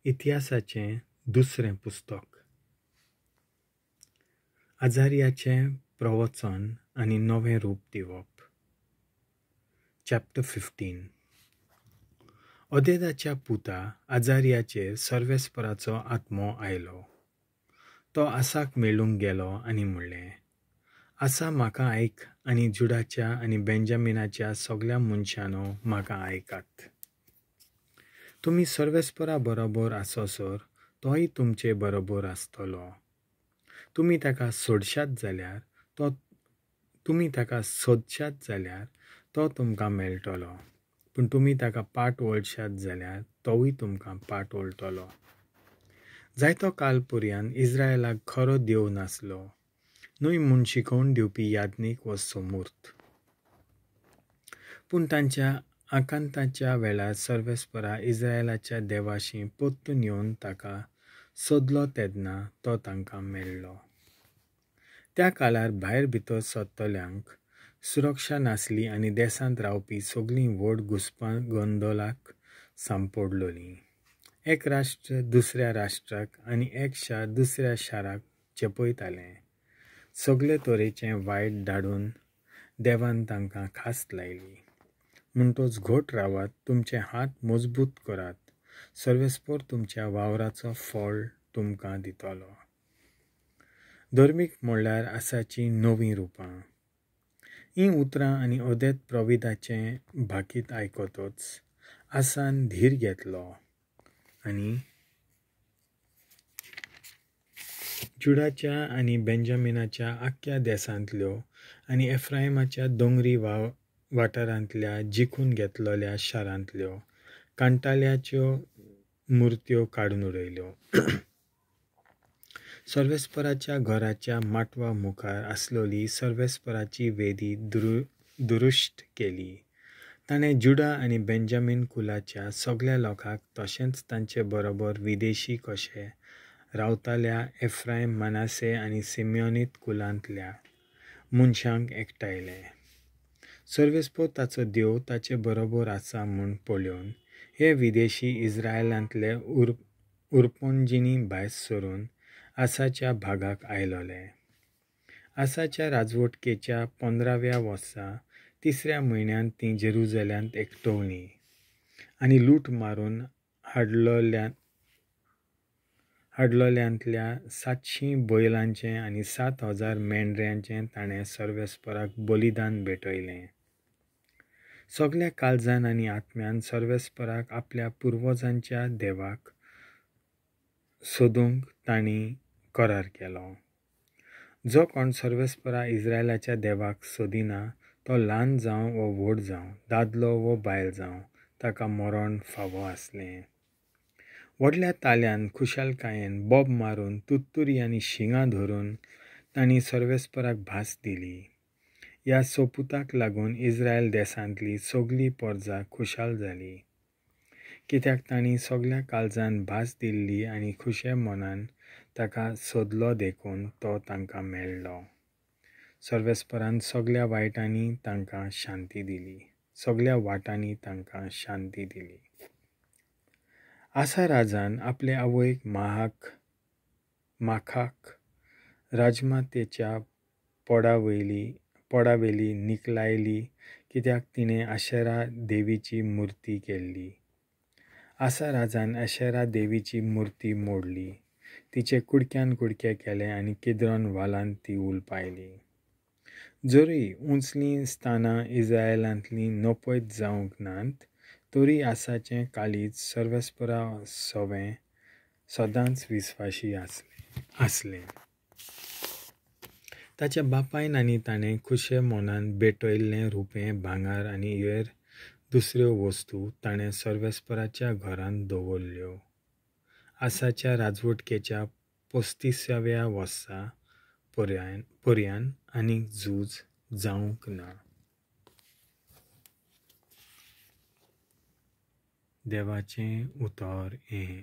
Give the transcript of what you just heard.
इतिहासाचें दुसरें पुस्तक. आजार्याचें प्रवचन आनी नवें रूप दिवप. चॅप्टर 15. ओदेदाच्या पुता आजार्याचेर सर्वेस्पराचो आत्मो आयलो. तो आसाक मेळूंक गेलो आनी म्हणलें, आसा म्हाका आयक आनी जुडाच्या आनी बेंजामिनाच्या सगल्या मनशांनो म्हाका आयकात. तुमी सर्वेस्परा बरोबर आसोसर तोय तुमचे बरोबर आसतलो. तुमी ताका सोडशात जाल्यार तो तुमकां मेळटलो, पूण तुमी ताका पाट वळशात जाल्यार तोवूय तुमकां पाट वळटलो. जायतो काल पर्यान इस्रायलाक खरो देव नासलो, न्हय म्हूण शिकोवन दिवपी याज्ञीक वा सोमूर्त. पूण तांच्या आकांताच्या वेळार सर्वेस्परा इस्रायलाच्या देवाशी परतून येवन ताका सोदलो तेन्ना तो तांकां मेळ्ळो. त्या काळार भायर भितर सरतल्यांक सुरक्षा नासली आनी देशांत रावपी सगळीं व्हड घुस्पागोंदळाक सांपडलोलीं. एक राष्ट्र दुसऱ्या राष्ट्राक आनी एक शार दुसऱ्या शाराक चेपयतालें. सगळे तरेचें वायट धाडून देवान तांकां खास्त लायली. म्हणटच घट रावात, तुमचे हात मजबूत करात, सर्वेस्पर तुमच्या वावराचो फळ तुमकां दितलो. धर्मीक म्हणल्यार आसाचीं नवीं रुपां. हीं उतरां आनी ओदेत प्रविदाचें भाकीत आयकतच आसान धीर घेतलो आनी जुडाच्या आनी बेंजामिनाच्या आख्ख्या देशांतल्यो आनी एफ्रायमाच्या दोंगरी वाठारांतल्या जिखून घेतलेल्या शारांतल्यो कांटाळ्याच्यो मुर्त्यो काडून उडयल्यो. सर्वेस्पराच्या घराच्या माटवा मुखार आसलेली सर्वेस्पराची वेदी दुरुस्त केली. ताणें जुडा आनी बेंजामीन कुलाच्या सगल्या लोकांक तशेंच तांचे बरोबर विदेशी कशे रावताल्या एफ्रायम, मनासे आनी सिमियोनीत कुलांतल्या मनशांक एकठांयले. सर्वेस्पर ताचो देव ताचे बरोबर आसा म्हूण पळोवन हे विदेशी इस्रायलांतले उरपंजिनी भायर सरून आसाच्या भागाक आयलोले. आसाच्या राजवटकेच्या 15व्या वर्सा तिसऱ्या म्हयन्यांत तीं जेरुजल्यांत एकटवलीं आनी लूट मारून हाडलोल्यांतल्या 700 बैलांचें आनी 7000 मेंढऱ्यांचें ताणें सर्वेस्पराक बलिदान भेटयलें. सगल्या काळजान आनी आत्म्यान सर्वेस्पराक आपल्या पुर्वजांच्या देवाक सोदूंक तांणी करार केलो. जो कोण सर्वेस्परा इस्रायलाच्या देवाक सोदिना तो ल्हान जावं वो व्हड जावं, दादलो वो बायल जावं, ताका मरण फावो आसलें. व्हडल्या ताल्यान खुशालकायेन बोब मारून तुत्तुरी आनी शिंगां धरून तांणी सर्वेस्पराक भास दिली. ह्या सोपुताक लागून इस्रायल देशांतली सगली परजा खुशाल जाली, कित्याक तांणी सगल्या काळजान भास दिल्ली आनी खुशे मनान ताका सोदलो देखून तो तांकां मेळ्ळो. सर्वेस्परान सगल्या वायटांनी तांकां शांती दिली. सगल्या वाटांनी तांकां शांती दिली. आसा राजान आपले आवयक माखाक राजमातेच्या पडावेली निकलायली, कित्याक तिणें आशेरा देवीची मुर्ती केल्ली. आसा राजान आशेरा देवीची मुर्ती मोडली, तिचे कुडक्यान कुडके केले आनी किद्रोन वालांत ती उलपायली. जरी उंचलीं स्थानां इस्रायलांतलीं नपयत जावंक नात, तरी आसाचें काळीज सर्वेस्परा सवें सदांच विस्वाशी आसलें. ताच्या बापायन आनी ताणें खुशे मनान भेटयल्लें रुपें, भांगर आनी हेर दुसऱ्यो वस्तू ताणें सर्वेस्पराच्या घरांत दवरल्यो. आसाच्या राजवटकेच्या 35व्या वर्सा पर्यान आनीक झूज जावंक ना. देवाचें उतर हें.